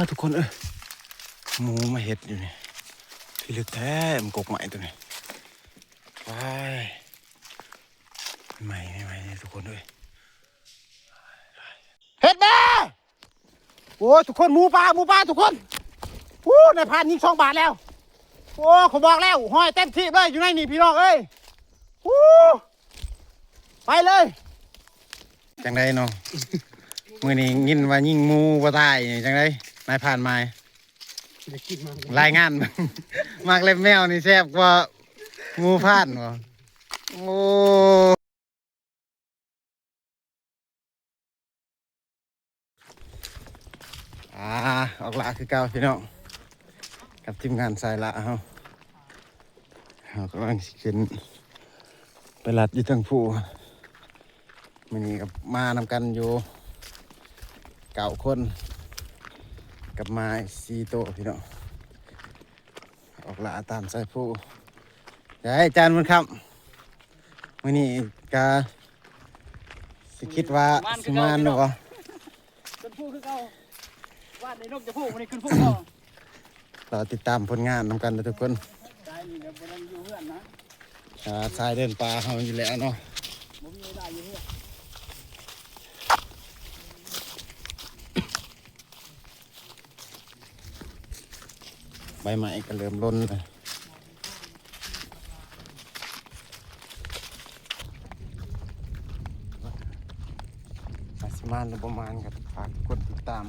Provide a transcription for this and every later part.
ທຸກຄົນເອີຍ ໝູມາເຮັດຢູ່ນີ້ ພິລຶກແທ້ ມັນກົກໄມ້ຕົວນີ້ ວ້າຍ ໃໝ່ໆ ທຸກຄົນເອີຍ ເຮັດແດ່. ໂອ້ຍ ທຸກຄົນ ໝູປ່າ ໝູປ່າ ທຸກຄົນ. ໂອ້ ນາຍພານຍິງສອງບາດແລ້ວ. ໂອ້ ຂ້ອຍບອກແລ້ວ ຫ້ອຍເຕັມທີ່ເລີຍ ຢູ່ໃນນີ້ ພີ່ນ້ອງເອີຍ. ໂອ້ ໄປເລີຍ. ຈັ່ງໃດເນາະ ມື້ນີ້ຍິນວ່າຍິງໝູບໍ່ຕາຍ ຈັ່ງໃດ ນາຍພານມາ ລາຍງານ ໝາກເລັບແມວນີ້ແຊບກວ່າໝູພານບໍ? ໂອ້. ອ່າ ອອກລ່າຄືເກົ່າພີ່ນ້ອງ ກັບທີມງານສາຍລ່າເຮົາ ເຮົາກຳລັງຊິຂຶ້ນໄປລັດຢູ່ເທິງພູ. ມື້ນີ້ກໍມານຳກັນຢູ່ເກົ້າຄົນ ກັບໝາສີ່ໂຕພີ່ນ້ອງ ອອກລ່າຕາມສາຍພູ. ໄດ້ ຈານບຸນຄຳ ມື້ນີ້ກະຊິຄິດວ່າຊິມານບໍ່? ຂຶ້ນພູຄືເກົ່າ ວານໄດ້ນົກຈະພູ ມື້ນີ້ຂຶ້ນພູຕໍ່. ລໍຕິດຕາມຜົນງານນຳກັນເດີທຸກຄົນ. ສາຍນີ້ແບບບໍ່ໄດ້ຢູ່ເຮືອນນະ ອ່າ ສາຍເດີນປ່າເຮົາຢູ່ແລ້ວເນາະ ບໍ່ມີເວລາຢູ່ເຮືອນ. ໃບໄມ້ກໍເລີ່ມຫຼົ່ນແລ້ວ. ອາດຊິມານຫຼືບໍ່ມານກໍຝາກກົດຕິດຕາມ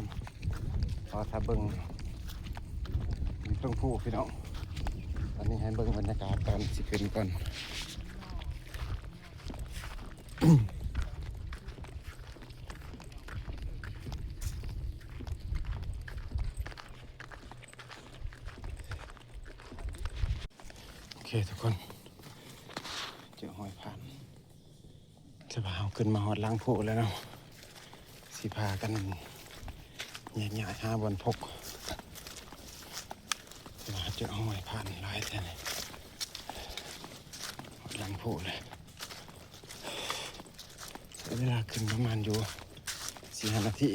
ລໍຖ້າເບິ່ງຢູ່ເທິງພູພີ່ນ້ອງ. ຕອນນີ້ໃຫ້ເບິ່ງບັນຍາກາດຕອນຊິຂຶ້ນກ່ອນ. ໂອເຄທຸກຄົນ ເຈີຮອຍຜ່ານ ແຕ່ວ່າເຮົາຂຶ້ນມາຮອດຫຼັງພູແລ້ວເນາະ ຊິພາກັນແຍກຍ້າຍຫາບ່ອນພົກ. ແຕ່ວ່າເຈີຮອຍຜ່ານຫຼາຍແທ້ນີ້ ຮອດຫຼັງພູແລ້ວ. ໃຊ້ເວລາຂຶ້ນປະມານຢູ່ສີ່ຫ້ານາທີ.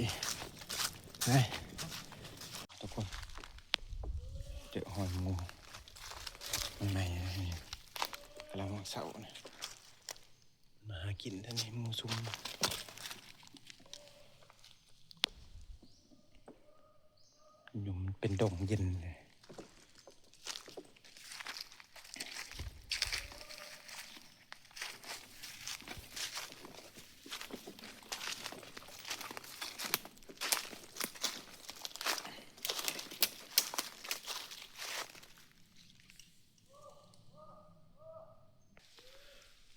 ໄປ ທຸກຄົນ ເຈີຮອຍໝູໃໝ່ໆ ກຳລັງເຊົ້ານະ ມາຫາກິນແຖວນີ້ ໝູຊຸມ. ຢູ່ມັນເປັນດົງເຢັນເລີຍ.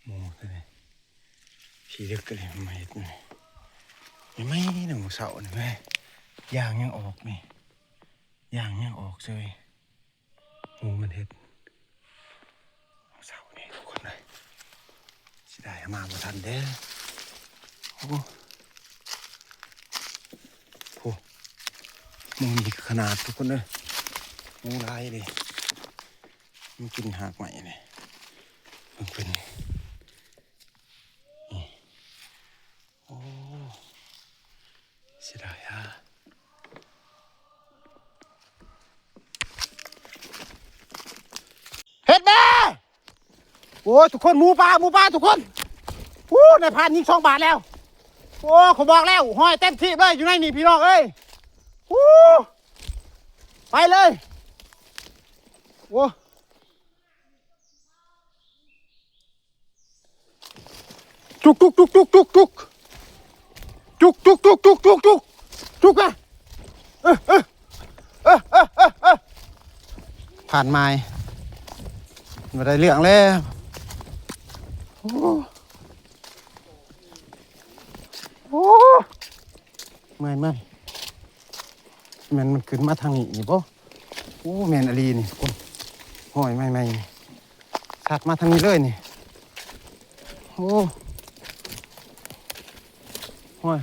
ໝູໂຕນີ້ ຜີເລິກກໍເລີຍມາເຮັດນີ້ ໃໝ່ໆ ນຳມື້ເຊົ້ານີ້ແມ່ ຢ່າງຍັງອອກນີ້ ຢ່າງຍັງອອກເຊີຍ ໝູມັນເຮັດ ມື້ເຊົ້ານີ້ທຸກຄົນເອີຍ ເສຍດາຍມາບໍ່ທັນເດ້. ໂອ້ ໂອ້ ໝູນີ້ຂະໜາດທຸກຄົນເອີຍ ໝູຫຼາຍເດ້. ມັນກິນຮາກໄມ້ນີ້ ເບິ່ງເພິ່ນນີ້ ໂອ້ ເສຍດາຍຮະ ເຮັດແດ່. ໂອ້ຍ ທຸກຄົນ ໝູປ່າ ໝູປ່າ ທຸກຄົນ. ໂອ້ ນາຍພານຍິງສອງບາດແລ້ວ. ໂອ້ ຂ້ອຍບອກແລ້ວ ຫ້ອຍເຕັມທີ່ເລີຍ ຢູ່ໃນນີ້ ພີ່ນ້ອງເອີຍ. ໂອ້ ໄປເລີຍ ໂອ້. ຈຸກ ຈຸກ ຈຸກ ຈຸກ ຈຸກ ຈຸກ ຈຸກ ຈຸກ ຈຸກ ຈຸກ ຈຸກ ຈຸກ ຈຸກ ເອີ ເອີ ເອີ ເອີ ເອີ ຜ່ານມາຍ ບໍ່ໄດ້ເລື່ອງແລ້ວ. ໂອ້ ໂອ້ ເມື່ອຍ ເມື່ອຍ. ແມ່ນມັນຂຶ້ນມາທາງນີ້ນີ້ບໍ່? ໂອ້ ແມ່ນອີ່ຫຼີນີ້ ໂອ້ຍ ຫ້ອຍໃໝ່ໆ ສັດມາທາງນີ້ເລີຍນີ້. ໂອ້ ຫ້ອຍ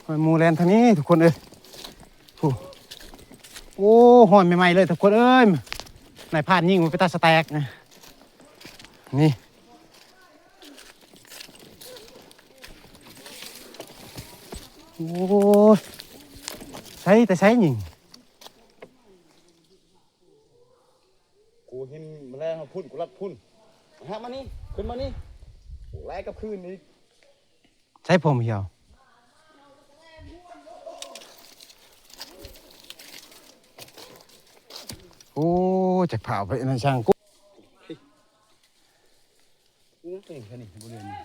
ຫ້ອຍໝູແລ່ນທາງນີ້ທຸກຄົນເອີຍ. ໂອ້ ໂອ້ ຫ້ອຍໃໝ່ໆເລີຍທຸກຄົນເອີຍ. ນາຍພານຍິງມັນເປັນຕາສະແຕກນະ ນີ້. ໂອ້ຍ ໃສ ແຕ່ໃສຍິງ? ກູເຫັນມາແລ້ວພຸ້ນ ກູລັດພຸ້ນ. ມາຫາມານີ້ ຂຶ້ນມານີ້. ໂອ້ ໄລ່ກັບຄືນອີກ. ໃສຜົມຂຽວ? ໂອ້ ຈັກພາໄປນັ້ນຊ່າງກູ. ນີ້ນະ ເອງແຄ່ນີ້ ບໍລິເວນນີ້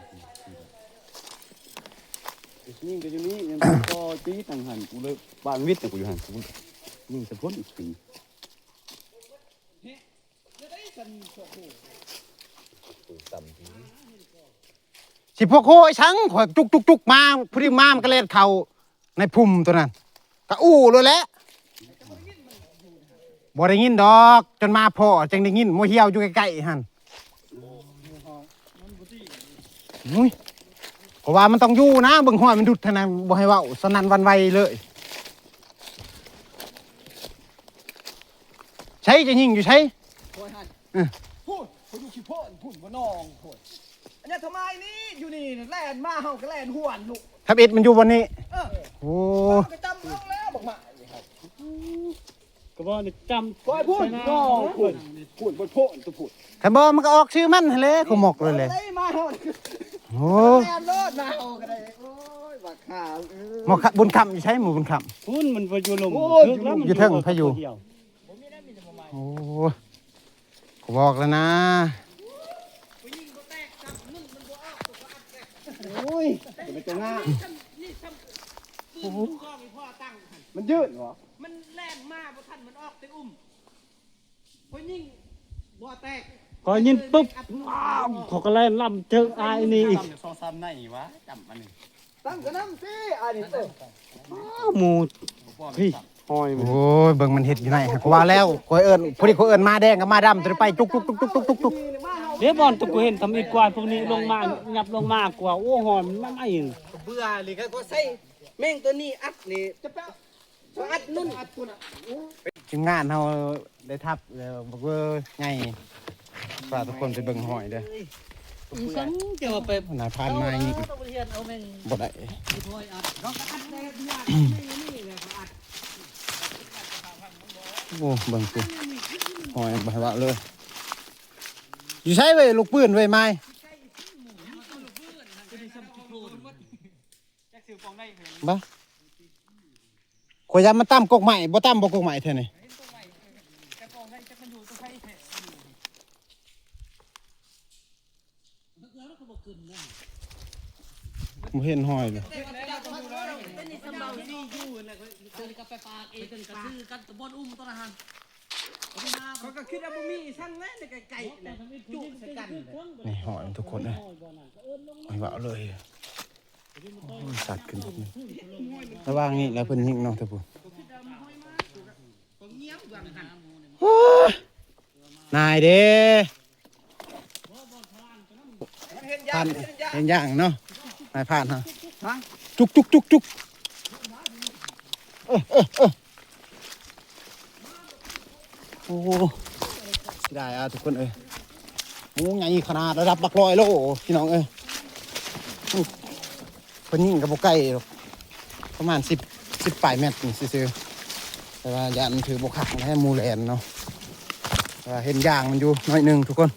ຍິງກໍຢູ່ນີ້ ຍັງກໍຕີທາງຫັ້ນ ກູເລີຍບາງວິດນະ ກູຢູ່ຫັ້ນ ກູຍິງສະພຸ້ນອີກປີ. ຊິພວກໂຫຍສັງ ຂ້ອຍຈຸກໆໆ ມາ ຜູ້ທີ່ມາ ມັນກໍແລ່ນເຂົ້າໃນພຸ່ມຕົວນັ້ນ ກະອູ້ໂລດແຫຼະ. ບໍ່ໄດ້ຍິນດອກ ຈົນມາພໍ້ຈຶ່ງໄດ້ຍິນ ໝໍຫ້ຽວຢູ່ໃກ້ໆຫັ້ນ. ອຸ້ຍ ເພາະວ່າມັນຕ້ອງຢູ່ນະ ເບິ່ງຫ້ອຍມັນດຸດຫັ້ນນະ ບໍ່ໃຫ້ເວົ້າ ສະໜັ່ນຫວັ່ນໄຫວເລີຍ. ໃສ ຈະຍິງຢູ່ໃສ? ໂອ້ຍຫັ້ນ ເອີ ພຸ້ນ ຂ້ອຍຢູ່ຂີ້ໂພນພຸ້ນ ບໍ່ນອງໂພດ. ອັນນີ້ທຳໄມນີ້ ຢູ່ນີ້ແລ່ນມາ ເຮົາກໍແລ່ນຫວນລູກ ທຳອິດມັນຢູ່ບ່ອນນີ້. ເອີ ໂອ້ ກໍຈຳລົງແລ້ວ ບັກໝານີ້. ກໍບໍ່ໄດ້ຈຳ ຂ້ອຍພຸ້ນ ນ້ອງພຸ້ນ ພຸ້ນ ພຸ້ນ ພຸ້ນ ທຸກພຸ້ນ. ຄັນບໍ່ມັນກໍອອກຊື່ມັນຫັ້ນແຫຼະ ກໍໝອກເລີຍແຫຼະ. ໄດ້ມາຮອດ ໂອ້ ແລ່ນໂລດ ມາເຮົາກໍໄດ້. ໂອ້ຍ ບັກຫາມເອີຍ ໝໍຄະ ບຸນຄຳຢູ່ໃສ? ໝໍບຸນຄຳ ພຸ້ນ ມັນບໍ່ຢູ່ລົມ ໂອ້ຍ ເທິງແລ້ວ ຢູ່ເທິງ ມັນຢູ່ ພາຍຸ ໂອ້ ກໍບອກແລ້ວນະ. ໂອ້ຍ ຈະໄປຕົວງາມ ມັນຢືດບໍ? ມັນແລ່ນມາບໍ່ທັນ ມັນອອກແຕ່ອຸ້ມ ຂ້ອຍຍິງບໍ່ແຕກ ຂ້ອຍຍິງປຶບ ວ້າວ ເຂົາກໍແລ່ນລຳເທີງອ້າຍນີ້ອີກ ສອງສາມໃນຫວາ ຈຳອັນນີ້ ຕັ້ງກະນຳຕິ ອັນນີ້ ເອີ ອ້າວ ໝູພີ້ ຫ້ອຍມັນ ໂອ້ຍ ເບິ່ງມັນເຮັດຢູ່ໃນ ຫາກວ່າແລ້ວ ຂ້ອຍເອີ້ນ ພໍດີຂ້ອຍເອີ້ນໝາແດງກັບໝາດຳ ໂຕນີ້ໄປ ຈຸກໆໆໆໆ. ເດ້ ບ່ອນຕົວກູເຫັນທຳອິດກວ່າ ພວກນີ້ລົງມາ ຫຍັບລົງມາກວ່າ ໂອ້ ຫ້ອຍມັນມາໃໝ່ ເບື່ອເລີຍ ກໍໃສ່ແມງຕົວນີ້ອັດນີ້ ຈະໄປ ສະອັດນຸ່ນ ທີມງານເຮົາໄດ້ທັບແລ້ວ ບັກເວີໃຫຍ່ ພາທຸກຄົນໄປເບິ່ງຫ້ອຍເດີ. ອີສັງຈະວ່າໄປ ນາຍພານມາຍິງ ເອົາແມ່ນ ບໍ່ໄດ້ ໂອ້ ເບິ່ງພຸ້ນ ຫ້ອຍບໍ່ໃຫ້ເວົ້າເລີຍ. ຢູ່ໃສເວີຍ ລູກປືນເວີຍ ມາຍ ບໍ່ ຂ້ອຍຢ້ານມັນຕຳກົກໄມ້ ບໍ່ຕຳບໍ່ກົກໄມ້ແທ້ນີ້. ບໍ່ເຫັນຫ້ອຍເລີຍ. ຂ້ອຍກໍຄິດວ່າບໍ່ມີອີສັງແຫຼະ ໃນໄກໆ ແຫຼະ ຈຸໃສ່ກັນແຫຼະ. ນີ້ຫ້ອຍມັນທຸກຄົນເອີຍ ຫ້ອຍເວົ້າເລີຍ. ໂອ້ຍ ສັດຂຶ້ນແບບນີ້ ລະຫວ່າງນີ້ແຫຼະເພິ່ນຍິງເນາະ ເທິງພຸ້ນ. ໂອ້ຍ ນາຍເດ້ ພານ ເຫັນຢ່າງເນາະ ນາຍພານເຮົາ ຈຸກໆໆໆ. ເອີ ເອີ ເອີ ໂອ້ ເສຍດາຍອ່ະທຸກຄົນເອີຍ. ໂອ້ ໃຫຍ່ຂະໜາດ ລະດັບຫຼັກຮ້ອຍໂລ ພີ່ນ້ອງເອີຍ. ເພິ່ນຍິງກໍບໍ່ໄກດອກ ປະມານສິບ ສິບປາຍແມັດນີ້ຊື່ໆ ແຕ່ວ່າຢ້ານຖືບໍ່ຄັກແລ້ວ ໝູ່ແລ່ນເນາະ. ແຕ່ວ່າເຫັນຢ່າງມັນຢູ່ໜ້ອຍໜຶ່ງທຸກຄົນ.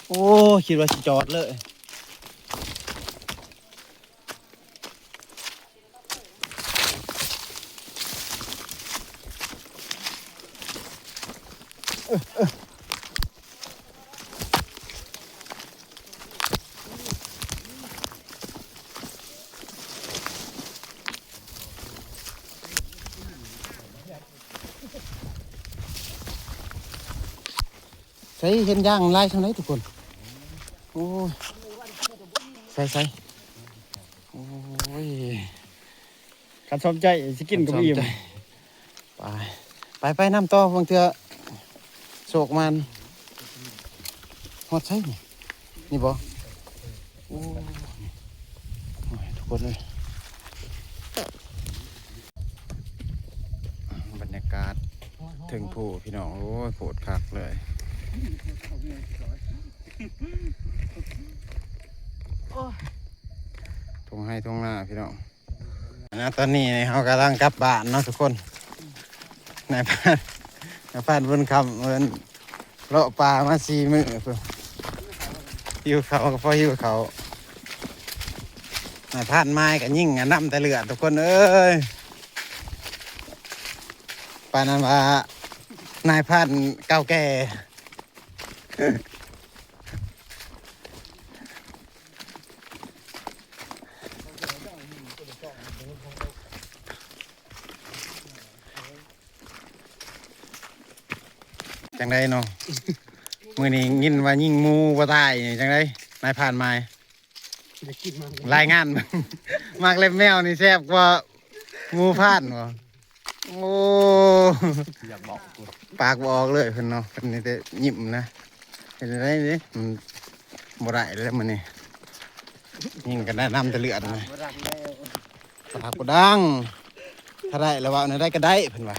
ໂອ້ ຄິດວ່າຊິຈອດເລີຍ. ໃສ ເຫັນຢ່າງຫຼາຍຊ່ຳໃດທຸກຄົນ. ໂອ້ຍ ໃສໆ ໂອ້ຍ ຄັນສົມໃຈຊິກິນກໍບໍ່ອີ່ມ. ໄປ ໄປ ໄປນຳຕໍ່ ບາງເທື່ອໂຊກມານ. ຮອດໃສນີ້? ນີ້ບໍ່? ໂອ້ ໂອ້ຍ ທຸກຄົນເອີຍ ບັນຍາກາດເທິງພູພີ່ນ້ອງ. ໂອ້ຍ ໂພດຄັກເລີຍ. ທົ່ງໄຮ່ທົ່ງນາພີ່ນ້ອງ. ນະ ຕອນນີ້ເຮົາກຳລັງກັບບ້ານເນາະທຸກຄົນ. ນາຍພານ ນາຍພານບຸນຄຳເພິ່ນເລາະປ່າມາສີ່ມື້ພຸ້ນ ຫິວເຂົ້າກໍພໍຫິວເຂົ້າ. ນາຍພານມາຍກໍຍິງນຳແຕ່ເລືອດທຸກຄົນເອີຍ. ປານນັ້ນວ່ານາຍພານເກົ່າແກ່. ຈັ່ງໃດເນາະ? ມື້ນີ້ຍິນວ່າຍິງໝູບໍ່ຕາຍນີ້ ຈັ່ງໃດ? ນາຍພານມາຍ ຢາກກິນມາກ ລາຍງານ ໝາກເລັບແມວນີ້ແຊບກວ່າໝູພານບໍ່? ໂອ້ ຢາກບອກ ປາກບໍ່ອອກເລີຍເພິ່ນເນາະ ເພິ່ນມີແຕ່ຍິ້ມນະ. ເຮັດຈັ່ງໃດນີ້ ມັນບໍ່ໄດ້ແລ້ວມື້ນີ້ ຍິງກັນໄດ້ນຳແຕ່ເລືອດນະ. ປາກບໍ່ດັງ ຖ້າໄດ້ແລ້ວເວົ້າແນວໃດກໍໄດ້ເພິ່ນວ່າ.